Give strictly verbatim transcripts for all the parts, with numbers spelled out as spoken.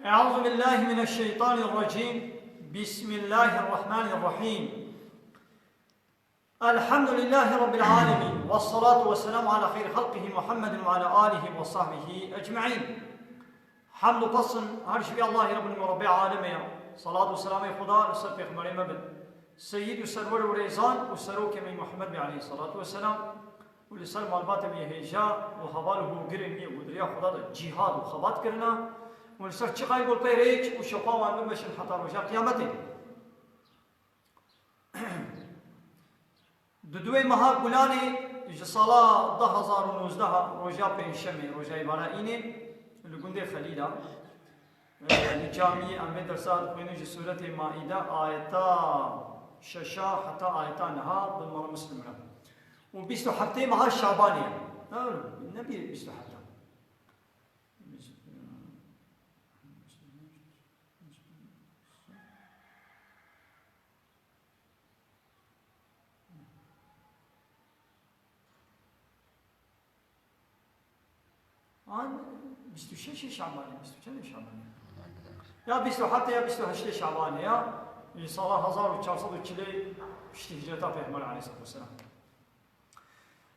أعوذ بالله من الشيطان الرجيم. بسم الله الرحمن الرحيم. الحمد لله رب العالمين. والصلاة والسلام على خير خلقه محمد وعلى آله وصحبه أجمعين. Hemd û pesn her ji vî Allahê Rabbul Murabbi aleme ya. Salat û selamê Xuda li ser pêxemberê me bin. Seyyid û serwer û rêzan û serokê me Muhammed Bey aleyhissalatu vesselam û li ser malbatê me yê hêja û heval û hogirên me yê ku di riya Xuda de cîhad û xebat kirina û li ser çiqayî ku li pey rêç û şefa wan bimeşin heta roja qiyametê. Di duwê meha Gulanê ji sala du hezar û nozdeh, roja pêncşemê, roja îvara înê, li gundê Xelîla, e, li camiyê em vê dersa dixwînin ji Sûretê Maîde, ayeta şeşa heta ayeta neha bi mala Muslim re. Û bîst û heftê meha Şabanê ye. Ha, ne bî bîst û heft. An bîst û şeşê Şabanê, bîst û çendê Şabanê? Ya bîst û heftê ya bîst û heştê Şabanê ya. Ji sala hezar û çar sed û çilê piştî hicreta Pêxember aleyhissalatu vesselam.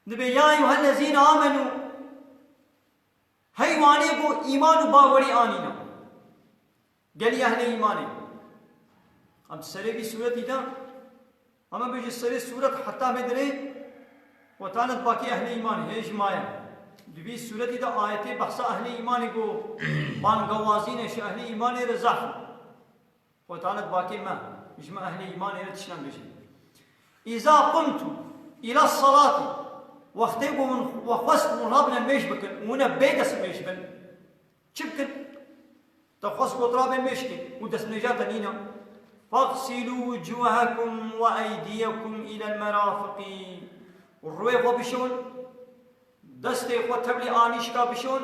Dibê, "Ya eyyuhellezîne amenû", hey wanê ku îman û bawerî anîne. Gelî ehlê îmanê. Em serê vî sûretî de, em bêjin serê sûret heta vê dirê, wetanet bakê ehlê îmanê, hê ji maye. Di vî sûretî de ayetê behsa ehlê îmanê ku bangewazîne ji ehlê îmanê re zehf. Wetanet bakê me, ji me ehlê îmanê re tiştnan bêjin. Îza qumtu îla salati, wextê ku hûn we xwest hûn rabine mêj bikin, hûn e bê dest mêj bin. Çi bikin? Te xwest got rabên mêşkê û destnêja te nîne. Fexsilû wucûhekum we eydiyekum îlel merafiqî. Rûyê xwe bişon, destê xwe tevlî anîşka bişon.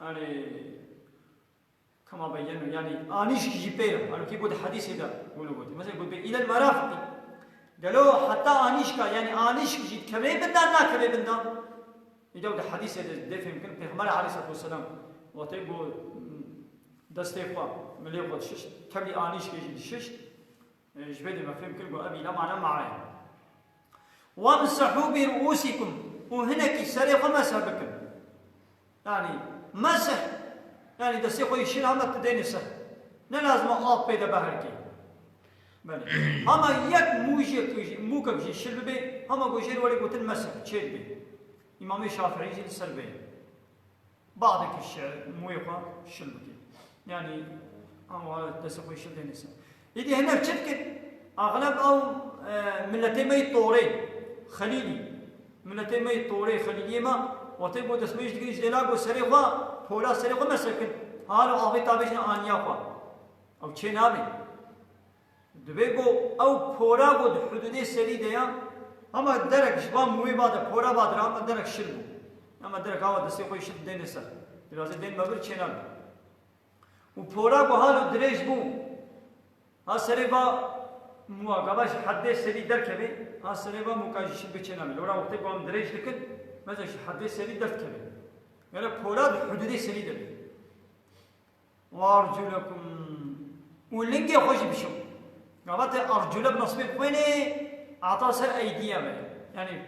Erê, kema beyyenu, yanî anîşk jî pê re. Halbukî got hedîsê de wilo got. Mesela got bê îlel merafiqî. Gelo heta anîşka, yanî anîşk jî dikeve bindan, nakeve bindan. Îda di hedîsê de dê fêhm kirin, Pêxember aleyhissalatu vesselam wextê ku, mm, destê xwe, milê xwe dişişt, tevlî anîşkê jî dişişt, e, ji vê de me fêhm kir ku ev îla mane maye. "Wemsehû bi ruûsîkum", û hinekî serê xwe meseh bikin. Yanî meseh, yanî destê xwe yî şil hema tu dênê ser. Ne lazim e av pê de beherkê. Belê. Hema yek mûjek jî, mûkek jî şil bibe, hema ku jêr were gotin meseh, çê dibe. Îmamê Şafîî jî li ser vê ye. Badekî şi-, mûyê xwe şil bike. Yanî, ew destê xwe şil dêne ser. Êdî hinek çi dikin? Axleb ew, e, miletê me yê Torê, Xelîlî. Miletê me yê Torê, Xelîliyê me, wextê ku destmêj dikin, ji dêla ku serê xwe, pora serê xwe mesekin. Halo avê tavêjin aniya xwe. Ew çê nabe. Divê ku ew pora ku di hududê serî de ya, hema derek ji van mûyê va de pora va dira, hema derek şil bû. Hema derek hava destê xwe şil dêne ser. Biraz ê dên me vir çê nabe. Û pora ku halo dirêj bû, ha serê va mûa gava ji heddê serî derkeve, ha serê va mûka jî şil bê çê nabe. Lora wextê ku em dirêj dikin, mesela ji heddê serî derdikeve. Gere pora di hududê serî de be. Ve arculekum. Û lingê xwe jî bişo. Gava te arcule bi nasbê bixwênê, ata ser eydiye be. Yanî,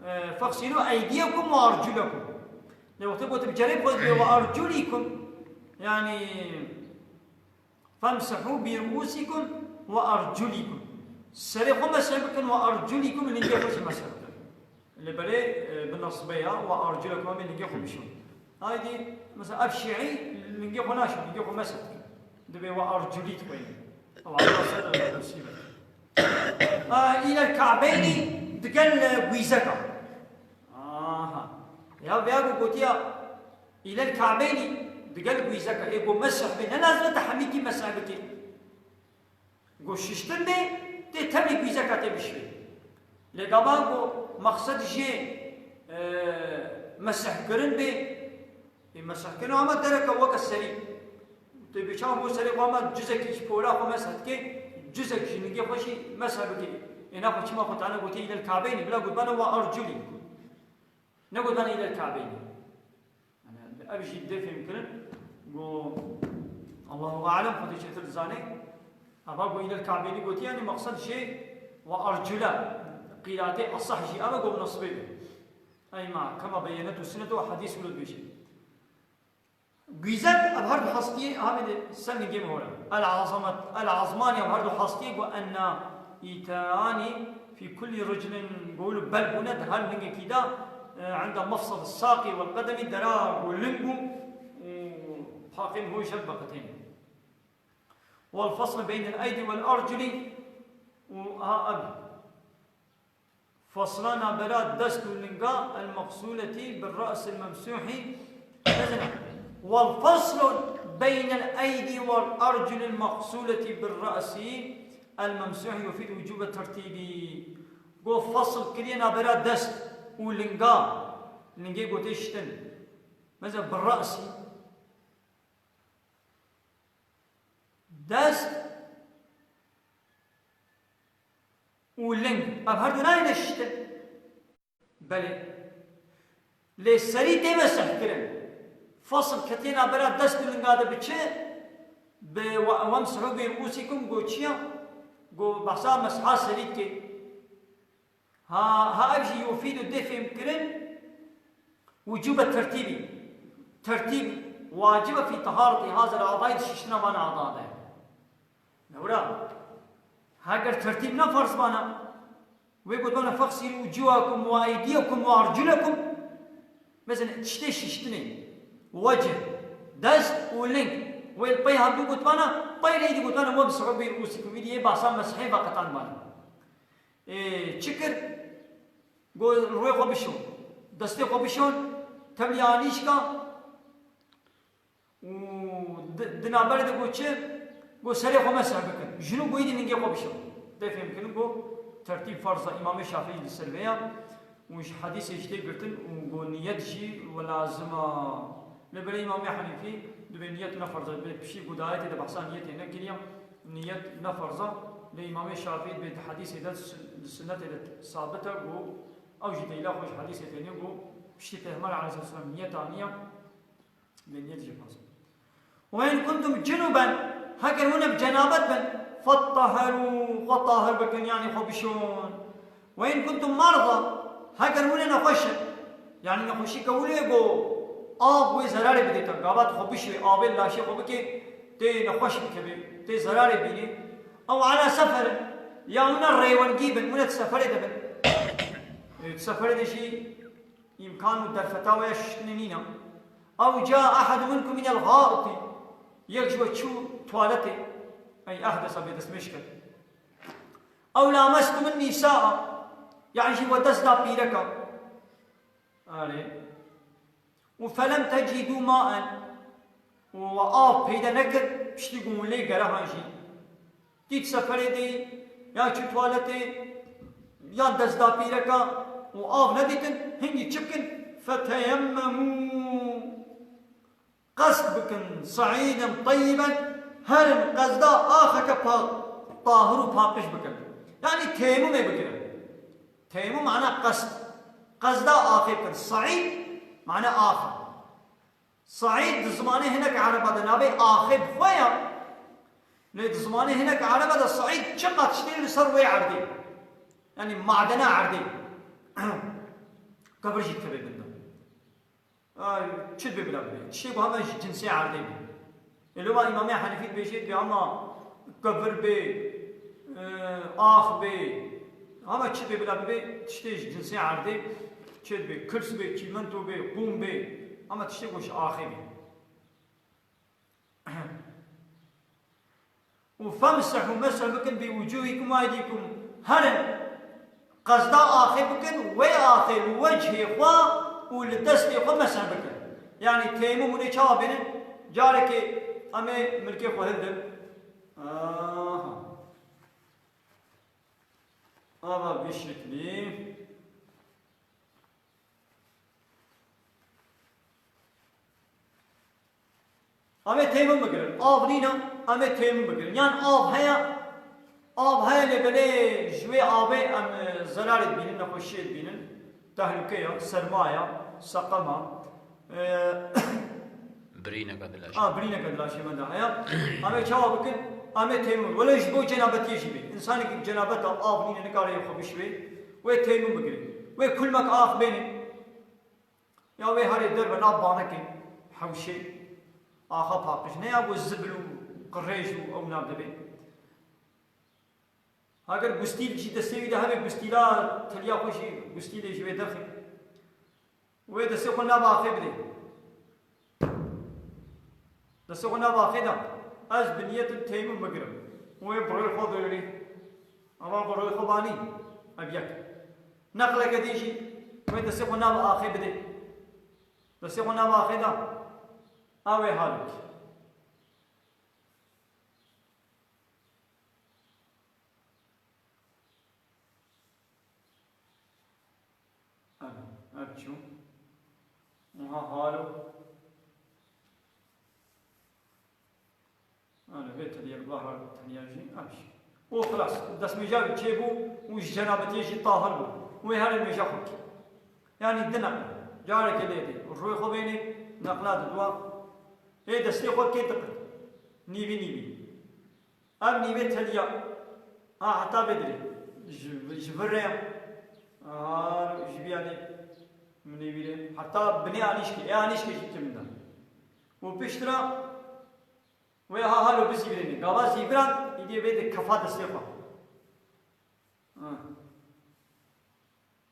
e, fexsîlû eydiyekum ve arculekum. Lê wextê gotim cerê xwe dibe ve arculikum. Yanî, femsehû bi ruûsîkum ve arculikum. Serê xwe meseh bikin ve arculikum, lingê xwe jî meseh bikin. Li berê, e, bi nasbê ya, ve arculekum em ê lingê xwe bişon. Aydî, mesela ev şîî lingê xwe naşon, lingê xwe meseh dikin. Dibê ve arculî dixwêne. Ew arda ser, e, musîbet. E, îlel ka'beynî digel, e, gwîzeka. Aha. Ya veya ku gotiya îlel ka'beynî digel gwîzeka. Ê ku meseh bê, ne lazim e te hemîkî meseh bikî. Ku şiştin bê, tê tevlî gwîzeka tê bişwê. Lê gava ku mexsed jê, e, mesehkirin bê, ê mesehkirin ama dereke weke serî. Tê bê çawa bo serê xwe ama cizekî ji pora xwe meseh dikê, cizek ji ningê xwe jî meseh bikê. Ê naxwe çima xwe tane gotê îlel kabeynî, bila gotbana ve arculî. Ne gotbana îlel kabeynî. Yanî, ev jî dê fêhm kirin, ku Allahu alem, Xwedê çêtir dizane. Eva ku îlel Kabeynî gotiye, yanî meqsed jê ve ercule. Qîratê esah jî ev e ku bi nesbê be. Ey ma kema beyenet û sinet û hedîs wilo dibêje. Gwîzek ev her du hestiyê, ha bide ser lingê min hore. El azamet, el azmani ev her du hestiyê ku enna îtani fî kullî riclin ku wilo bel bûne di her lingekî de, e, enda mefsel saqî wel qedemî dera ku ling û, û paqên hû jev veqetên. Wel fasl beynel eydi wel erculi û ha ev. Fasla navbera dest û linga, el meqsuleti bir ra'sil memsuhi. Mezina. Wal faslu beynel eydi wal arculil meqsuleti bir ra'si el memsuhi yufid wucuba tertibi. Go fasl kiriye navbera dest û linga. Lingê gotê şitin. Mezina bir ra'si. Dest û ling. Ev her du nayêne şiştin. Belê. Lê serî tê mesih kirin. Fasl ketiye navbera dest û linga de bi çi? Bi we-, wemsihû bi ruûsîkum go çi ya? Go behsa mesha serî dike. Ha, ha ev jî yufîdu dê fêhmkirin wucûbe tertîbî. Tertîb wacib e fî teharetî hazir adayî di şiştina van ada de. Lewra, heger tertîb ne ferz bana, wê gotbana fexsîlû wucûhakum we eydiyakum we arculakum. Mesela tiştê şiştinê, wecih, dest û ling, wê li pey hevdû gotbana, pey lê dî gotbana wemsihû bi ruûsîkum, wî dî yê behsa mesihê veqetan bana. Ê, çi kir? Go rûyê xwe bişon. Destê xwe bişon, tevlî alîşka û di, di navberê de go çi? Go serê xwe mesih bikin. Jin û goyî dî ningê xwe bişon. Dê fêhm kirin go tertîb ferz e, Îmamê Şafîî li ser vê ya. Û ji hedîsê jî tê girtin û go niyet jî we lazim a. Lê belê Îmamê Henîfî dibê niyet ne ferz e. Belê piştî go di ayetê de behsa niyetê nekiriye. Niyet ne ferz e. Lê Îmamê Şafîî dibê di hedîsê de, di sun-, di sunnetê de sabit e go ew jî delîla xwe ji hedîsê têne go piştî Pêxember aleyhisselam niyet aniye. Lê niyet jî ferz e. Ve in kuntum cunuben, heger hûn bi cenabet bin, fettaherû, xwe tahir bikin, yanî xwe bişon. Ve in kuntum marda, heger hûn nexweş in, yanî nexweşî ke wilo ye go av wê zerarê bidê te, gava tu xwe bişwê, avê li laşê xwe bikê, tê nexweş bikevê, tê zerarê bînê. Ew ala seferin, ya hûn rêwengî bin, hûn di seferê de bin. Ê, di seferê de jî îmkan û derfeta we ya şiştinê nîne. Ew ca ehedun minkum minel ghaiti. Yek ji we çû tuwaletê. Ey ehdesa bê destmêj kir. Ew lamestumun nîsaa. Yan jî we dest da pîreka. Erê. Û felem tecidû maen. Û we av peyde nekir, piştî ku hûn lê gerihan jî. Dît seferê de ya çû tuwaletê, ya dest da pîreka û av nedîtin, hingî çi bikin? Feteyemmemû. Qest bikin, seîden teyyiben, herin qezda axeke pa-, tahir û paqij bikin. Yanî teyemmumê bikirin. Teyemmum mana qest. Qezda axê bikin. Seîd mana axe. Seîd di zimanê hinek ereba de navê axê bi xwe ya. Lê di zimanê hinek ereba de seîd çiqa tiştê li ser wê erdê. Yanî madena erdê. Kevir jî dikeve bin de. Ay, çi dibe bila bibe? Tiştê ku heme ji cinsê erdê be. Ê, loma Îmamê Henîfî dibêje, dibê hema kevir bê, e, ax bê, hema çi dibe bila bibe, tiştê ji cinsê erdê, çi dibe, kirs bê, çîmento bê, qûm bê, hema tiştê ku ji axê bê. Û femsehû, meseh bikin, bi wucûhikum û eydîkum. Herin, qezda axê bikin, wê axê li wechê xwe û li destê xwe meseh bikin. Yanî teyemmum hûn ê çawa bînin? Carekê em ê milkê xwe hildin. Aha. Ava vî şeklî. Em ê teyemmum bigirin. Av nîne, em ê teyemmum bigirin. Yan av heye, av heye lê belê ji wê avê em, e, zerarê dibînin, nexweşiyê dibînin. Tehlûke ya, serma ya, seqem a. E, Birîneke di laşê. Ha, birîneke di laşê me de heye. Em ê çawa bikin? Em ê teyemum. Wele ji bo cenabetiyê jî bê. Însanekî bi cenabeta av nîne nikare yê xwe bişivê. Wê teyemum bigire. Wê kulmek ax bêne. Ya wê herê derve nav banekê, hewşê, axa paqij. Ne ya bo zibil û qirêj û ew nav de bê. Heger gustîl jî destê wî de hebe, gustîla teliya xwe jî, gustîlê ji wê derxê. Wê destê xwe nav axê bidê. Destê xwe nav axê de. Ez bi niyetim teyemum bigirim. Wê bi royê xwe bêrî. Ama bi royê xwe banî. Ev yek. Neqleke dî jî wê destê xwe nav axê bidê. Destê xwe nav axê de. Ew ê halok. Ev, ev çû. Wiha halo. Alo, vê teliye, bahar teliye jî, ev jî. Û xilas, destmêja wî çêbû û ji cenabetiyê jî tahir bû. Wê herê nûje xwe bike. Yanî di neql. Carekê lê dê. Rûyê xwe bênê, neqla di dua. Ê destê xwe kê diqit. Nîvî nîvî. Ev nîvê teliya. Ha, heta vê dirê. Ji, ji vir re. Ha, ji vî yanî min ê vîrê. Heta binê anîşkê. Ê anîşkê jî kê min de. Û piştre wê ha halo bizîvirênê. Gava zîviran, îdî vê de kefa destê xwe. Ha.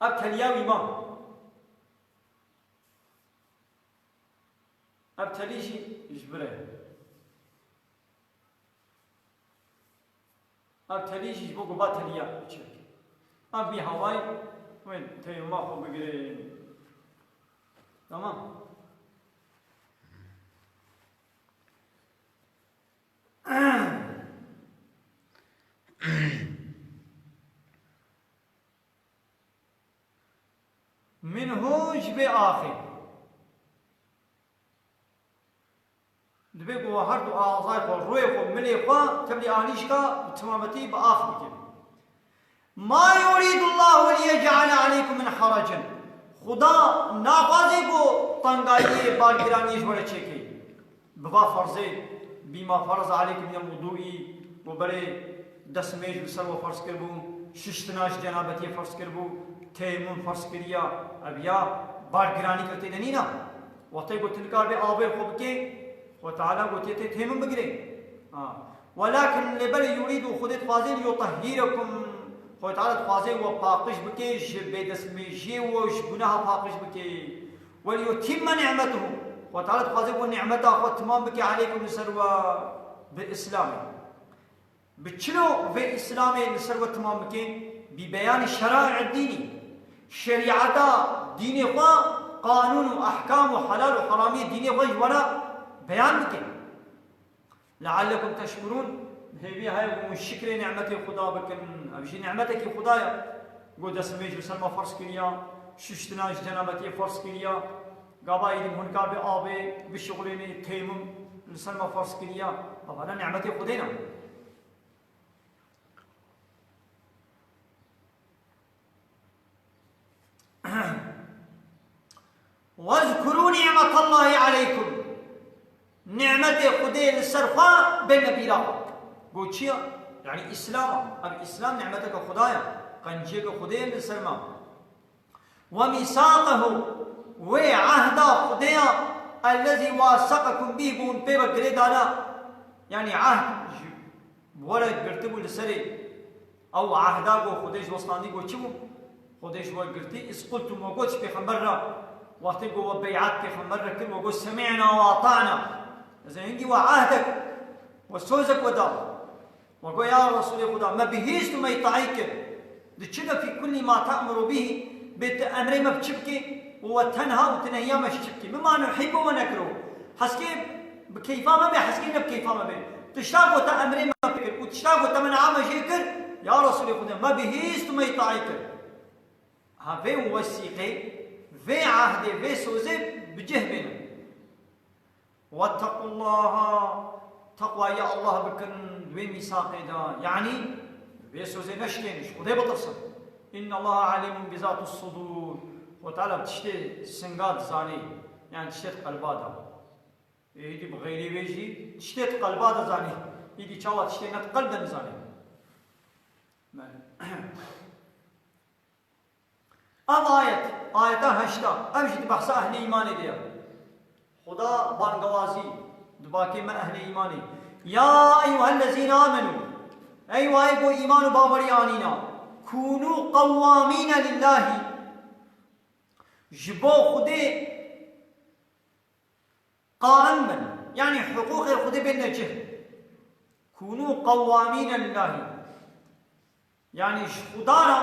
Ev teliya wî ma. Ev telî jî ji vir e. Ev telî jî ji bo ku ba teliya çek. Ev bî hawayî, wê teyemuma xwe bigirê. Tamam. Minhu ji vê axê. Dibê ku her du azay xwe, rûyê xwe, milê xwe, tevlî anîşka bi timametî bi ax bike. Ma yuridullahu liyec'ale aleykum min haracin. Xuda naxwaze ku tengayiyê, bargiraniyê ji we re çêkê. Bi va ferzê, bima ferez aleykum minel wudu'i, û berê destmêj li ser we ferz kiribû, şiştina ji cenabetiyê ferz kiribû, teyemum ferz kiriya, ev ya bargiranî kir tê de nîna. Wextê ku tu nikar bê avê xwe bikê, Xwe Teala gotiye tê teyemum bigirê. Ha. Welakin lê belê yurîdu, Xwedê dixwazê liyutehhîrekum. Xwe Teala dixwazê we paqij bikê, ji bêdestmêjiyê we, ji gunaha paqij bikê. Weliyutimme ni'metehu. Xwe Teala dixwaze ku nimeta xwe timam bike aleykum li ser we bi Îslamê. Bi çilo vê Îslamê li ser we timam bike? Bi beyanî şeraî'id dînî. Şerîeta dînê xwe, qanûn û ehkam û helal û heramiyê dînê xwe ji we re beyan bike. Leallekum teşkurûn, hêvî heye ku hûn şikrê nîmetê Xuda bikin. Ev jî nîmetekî Xuda ye. Ku destmêj li ser me ferz kiriya, şuştina ji cenabetiyê ferz kiriya. Gava êdî hûn kar bi avê bişixulênê, teyemum li ser me ferz kiriya. Evana nîmetê Xwedê ne. Wezkurû nîmetallahi aleykum. Nîmetê Xwedê li ser xwe bêne bîra xwe. Got çi ya? Yanî Îslam a. Ev Îslam nîmeteke Xuda ya. Qenciyeke Xwedê ye li ser me. Ve mîsaqehu. Wê ehda Xwedê ya. Ellezî wasaqekum bîh, bûn pê ve girê dana. Yanî ehd ji bi we re girtibû li serê. Ew ehda ku Xwedê ji we standî ku çi bû? Xwedê ji we girtî, iz qultum, we got ji Pêxember re, wextê ku we bey'et Pêxember re kir, we got, "Semî'na we ata'na." Ez ê hingî we ehdek, we sozek we da. We got, "Ya Resûlê Xuda, me bihîst û me îtaî kir. Di çi de fî kullî ma te'muru bihî, bê tu emrê me bi çi bikî û we tenha û tu nehiya me ji çi bikî? Mima nuhîbbu we nekiro." Heskê bi keyfa me bê, heskê ne bi keyfa me bê. Tişta ku te emrê me kir û tişta ku te men'a me jê kir, ya Resûlê Xwedê, me bihîst û me îtaî kir. Ha vê wesîqê, vê ehdê, vê sozê bi cih bêne. Wettekullaha, teqwayê Allah bikin di wê mîsaqê de. Yanî, vê sozê neşkên, ji Xwedê bitirsin. Înnellaha alîmun bi zati's sudur. Xwe Teala bi tiştê singa dizanê, yanî tiştê di qelba de. Êdî bi xeyrê wê jî tiştê di qelba de zanî. Êdî çawa tiştê ne di qelb de nizanî. Ev ayet, ayeta heşta, ev jî di behsa ehlê îmanê de ye. Xuda bangewazî dibakê me ehlê îmanê. Ya eyyuhellezîne amenû. Ey wayê ku îman û bawerî anîna. Kûnû qewwamîne lillahî. Ji bo Xwedê qaim bin. Yanî hiqûqê Xwedê bêne cih. Kûnû qewwamîne lillahî. Yanî ji Xuda re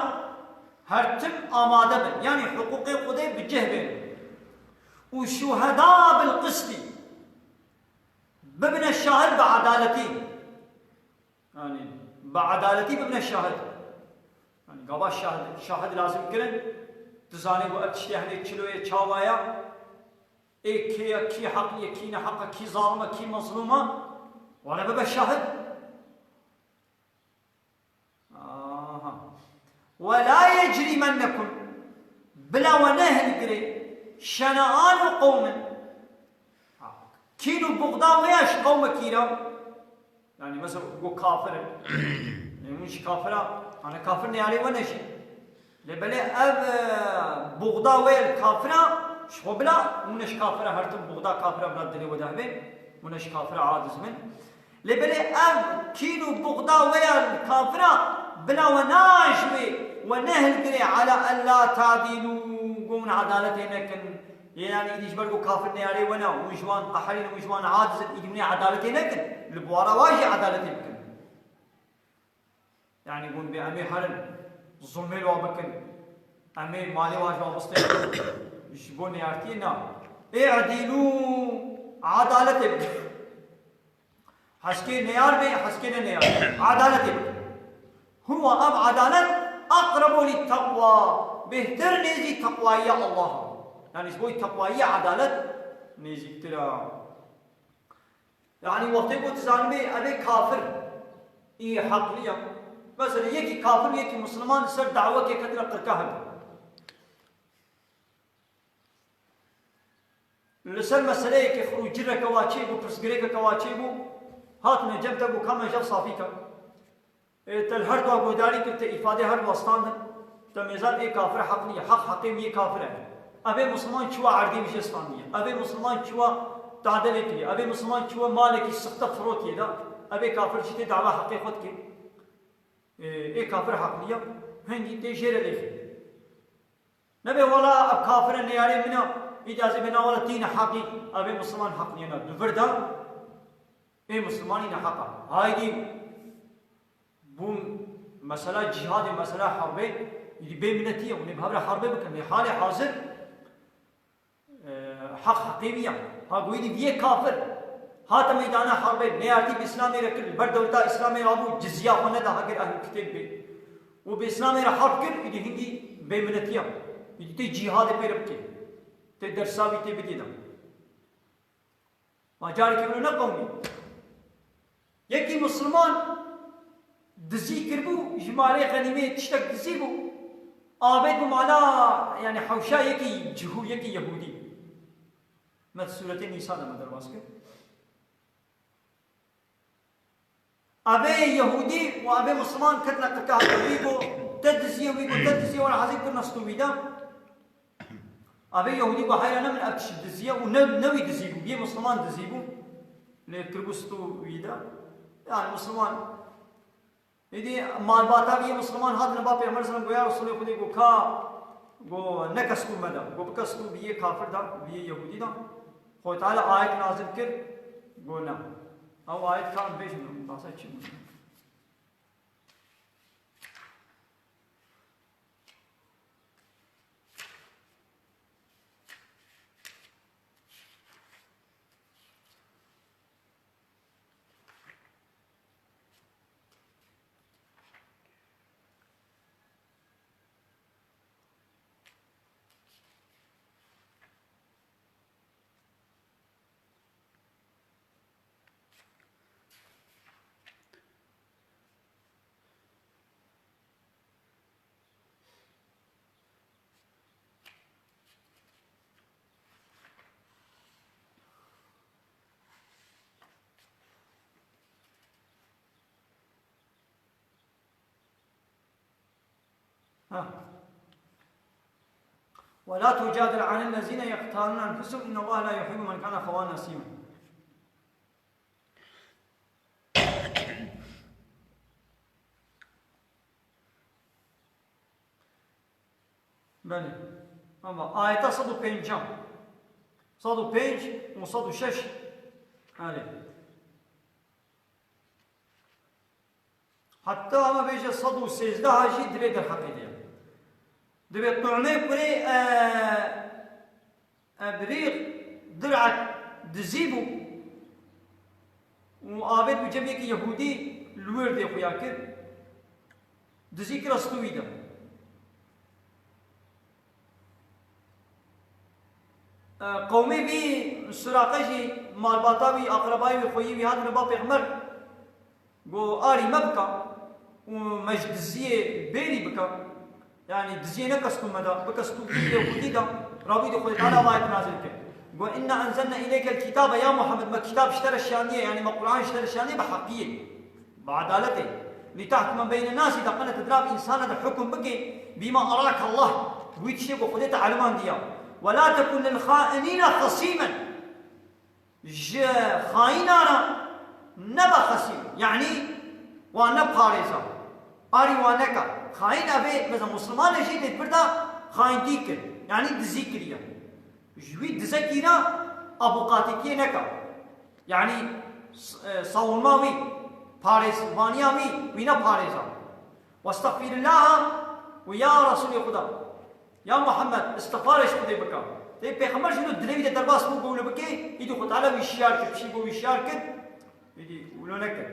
her tim amade bin. Yanî hiqûqê Xwedê bi cih bên. Û şuheda bil qistî. Bibine şahid bi edaletî. Yanî bi edaletî bibine şahid. Yanî gava şahid, şahid lazim kirin. Tu zanî ku ev tiştê henê çilo ye, çawa ye. Ê kê ye, kî heq ye, kî neheq e, kî zalim e, kî mezlûm e. Were bibe şahid. Aha. Ve la yecrîmennekum. Bila we nehilgirê şena'anu qewmin. Kîn û buxda we ya ji qewmekî re. Yanî mesela ku kafir in. Ê hûn ji kafira, ana kafir neyarê we ne jî. Lê belê ev, e, buxda wê li kafira, ji xwe bila, hûn ji kafira her tim buxda kafira bila dilê we de hebe, hûn ji kafira aciz bin. Lê belê ev kîn û buxda wê ya li kafira, bila we naşibê, we nehilgirê ala ella tadîlû, ku hûn edaletê nekin. Yanî îdî ji ber ku kafir neyarê we ne, hûn ji wan qeherîn, hûn ji wan aciz in, îdî hûn ê edaletê nekin. Li bwara wa jî edaletê bikin. Yanî hûn bê em ê herin, zulmê li wa bikin. Em ê malê wa ji wa bistênin. Ji bo neyartiyê na. Î'dîlû, edaletê bikin. Heskê neyar bê, heskê ne neyar. Edaletê bikin. Huwa, ev edalet, aqrebu lit teqwa. Bêhtir nêzî teqwayiya Allah. Yanî ji bo teqwayiya edalet nêzîktir e. Yanî wextê ku tu zanibê ev ê kafir î heqliya. Mesela yekî kafir û yekî misliman li ser dawekê ketine qirka hev. Li ser meseleyekê xwe û cireke wa çêbû, pirsgirêkeke wa çêbû, hatine cem te got ka me jev safî ke. Ê, te li her dua guhdarî kir, te îfadê her dua standin. Te mêzan ê kafir heq nîye. Heq heqê wî yê kafir e. Ev ê misliman çiwa erdê wî jê standiye. Ev ê misliman çiwa tade lê kiriye. Ev ê misliman çiwa malekî sixte firotiye da. Ev ê kafir jî tê dawa heqê xwe dike. Ê, ê kafir heq nîye. Hingî tê jê re lê. Nebe wela ev kafir e, neyarê min e, îdî ez ê bêna wela tîne heqî, ev ê misliman heq nîye, na du vir de ê mislimanî ne heq e. Haydî bû mesela cîhadê, mesela herbê, îdî bê minetî ye, hûn ê bi hev re herbê bikin. Lê halê hazir, e, heq heqê wî ye. Ha goyî dî viyê kafir. Hate meydana herbê, neyartî bi Îslamê re kir, li ber dewleta Îslamê rabû, cizya xwe neda heger ehlul kitêb bê. Û bi Îslamê re herb kir, îdî hingî bêminetiya. Îdî tê cîhadê pê re bikê. Tê dersa wî tê bidê de. Ma carekî wilo ne qewmî. Yekî misliman dizî kiribû, ji malê xenîmê tiştek dizî bû. Avêt bi mala, yanî hewşa yekî cihû, yekî yehûdî. Me di sûretê Nîsa de me derbas kir. Evê Yehûdî û evê Misliman ketine qirka hev, wî got, te diziye, wî got, te diziye, were hezî kirine stû wî de. Evê Yehûdî got, heyra ne min ev tişt diziye û ne, ne wî dizî bû, biyê Misliman dizî bû. Lê kiribû stû wî de. Yani Misliman. Êdî malbata biyê Misliman hatine ba Pêxember sallam got, ya Resulê Xwedê, got, ka, got, neke stû me de. Got, bike stû biyê kafir de, biyê Yehûdî de. Xwedê Teala ayet nazil kir, got, ne. Ew ayet ka em bêjin, basa çi bû? Ha. ولا تجادل عن الذين يختانون أنفسهم إن الله لا يحب من كان خوانا أثيما. Belê. Ama ayeta sed û pênc. Sed û pênc û sed û şeş. Belê. Heta ama bêje sed û sêzdeh jî divê derheqê de ye. Divê Tu'mê kurê, e, Ebrîq dir'ek dizî bû û avêt bi cem yekî Yehûdî li wirdê xwe ya kir. Dizî kira stû wî de. E, qewmê vî Suraqe jî malbata wî, aqrebayê wî, xweyî wî hatine ba Pêxember. Got, "Arî me bika û me ji diziyê bêrî bika." Yani diziyê neke stû me da, bike stû Yehûdî da. Rabî de Xwedê Teala ayet nazil kir. Got, "Inna enzelna ileykel kitabe ya Muhammed." Me kitab ji te re şandiye, yani me Qur'an ji te re şandiye bi heqiyê, bi edaletê. Li tahkime beyne nasi, da qene te dirav insana de hukum bike, bîma arake Allah. Wî tiştê ku Xwedê te elimandiya. Ve la tekun lil xainîne xesîmen. Ji xayîna re nebe xesîm, yanî wan neparêza, arî wan neka. Xayîn evê, mesela Muslimanê jî dê di vir de xayîntî kir, yanî dizî kiriye. Ji wî dizekî re avûqatîtiyê neka. Yanî s-, e, savunma wî, parêzvaniya wî, wî neparêza. Westexfirillaha û ya Resûlê Xuda. Ya Muhammed, îstixfare ji Xwedê bike. Tê Pêxember jî wilo dilê wî de derbas bû, got wilo bike, îdî Xwedê Teala wî şiyar kir, piştî got wî şiyar kir, îdî wilo nekir.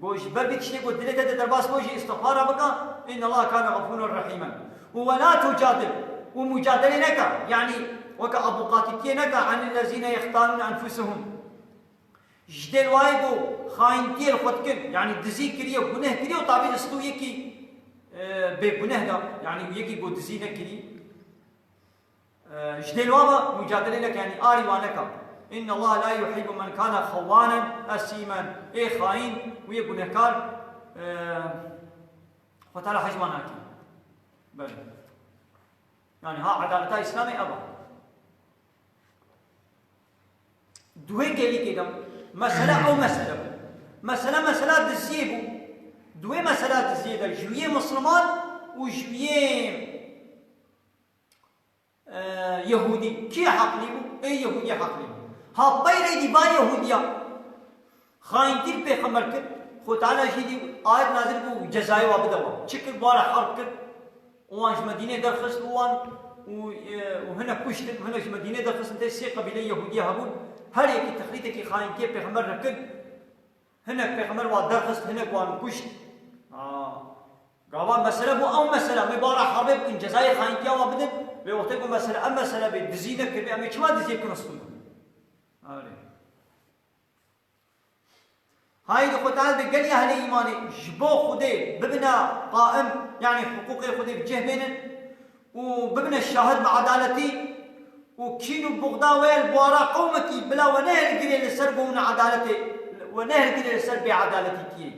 Got ji ber vî tiştê got dilê te de derbas bû jî îstixfara bike, innallaha kâne xefûren rehîmen. Û we la tucadil, û mucadelê neke, yanî weke avûqatîtiyê neke, anillezîne yextanûne enfusehum. Ji dê li wayê ku xayîntiyê li xwe dikin, yanî dizî kiriye, guneh kiriye û tavî li stû yekî, e, bêguneh da, yanî yekî ku dizî nekirî. E, ji dê li wa ve mucadelê neke, yanî arî wa neka. Inna Allah la yuhibbu men kana xewanen esîmen. Ê xayîn û yê gunehkar, e, Xwe Teala hej wan nakî. Belê. Yanî ha edaleta Îslamê ev e. Duwê gelîkê de mesele ew mesele bû. Mesele mesela diziyê bû. Duwê mesela diziyê de ji wiyê Misliman û ji wiyê, e, Yehûdî. Kî heqlî bû? Ê Yehûdî heqlî bû. Ha peyrê dî va Yehûdiya xayîntî li pêxember kir. Xwe Teala jî dî ayet nazil bû cezayê wa bide wan. Çi kir? Wara herb kir. Û wan ji Medînê derxist û wan û, e, û hinek kuştin, hinek ji Medînê derxistin, tê sê qebîleyê Yehûdiya hebûn. Her yekî texrîtekî xayîntiyê pêxember re kir. Hinek pêxember wan derxist, hinek wan kuşt. Aa, gava mesele bû ew mesele, em ê bara herbê bikin, cezayê xayîntiya wan bidin. Vê wextê ku mesele, em mesele bê dizî nekiribê, em ê çima diziyê bikin stû? Erê. Haydi Xwedê Teala be gelî ehlê îmanê ji bo Xwedê bibine qaim, yanî hiqûqê Xwedê bi cih bênin û bibine şahid bi edaletî û kîn û buxda we li bawara qewmekî bila we nehilgirê li ser bûna edaletê, we nehilgirê li ser bêedaletîtiyê.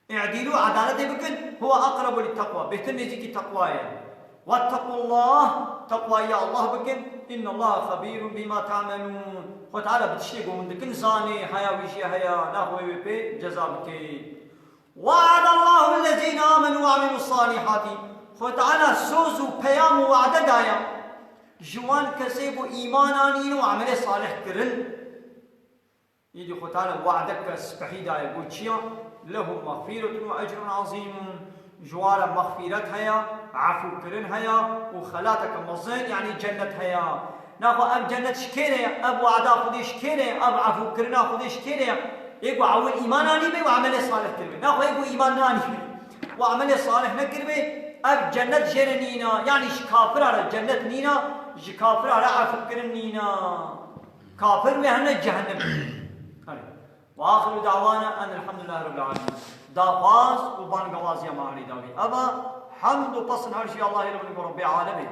Î'dîlû, edaletê bikin, huwe aqrebu lit-teqwa, bêhtir nêzîkî teqwa ye. Wettequllah, teqwayî ya Allah bikin, innallaha xebîrun bîma te'melûn. Xwe Teala bi tiştê ku hûn dikin zanê, heya wî jî heya, naxwe wê pê ceza bike. We'adallahul lezîne amenû ve amilus salihati. Xwe Teala soz û peyam û wade daye ji wan kesê ku îman anîn û emelê salih kirin. Îdî Xwe Teala we'deke spehî daye, got çi ya? Lehum mexfîretun ve ecrun ezîmun. Ji wan re mexfîret heye, efûkirin heye û xelateke mezin, yanî cennet heye. Naxwe ev cennet ji kê re ye? Ev we'da Xwedê ji kê re ye? Ev efûkirina Xwedê ji kê re ye? Ê ku ewil îman anîbê û emelê salih kiribê. Naxwe ê ku îman neanîbê û emelê salih nekiribê, ev cennet jê re nîna. Yanî ji kafira re cennet nîna, ji kafira re efûkirin nîna. Kafir wê hene cehennem. Erê. Ve axiru da'wana enelhamdülillahi rabbil alemin. Daxwaz û bangawaziya me erê dawî. Eva hemd û pesn her jî Allahê re bin ku Rebbê alemê.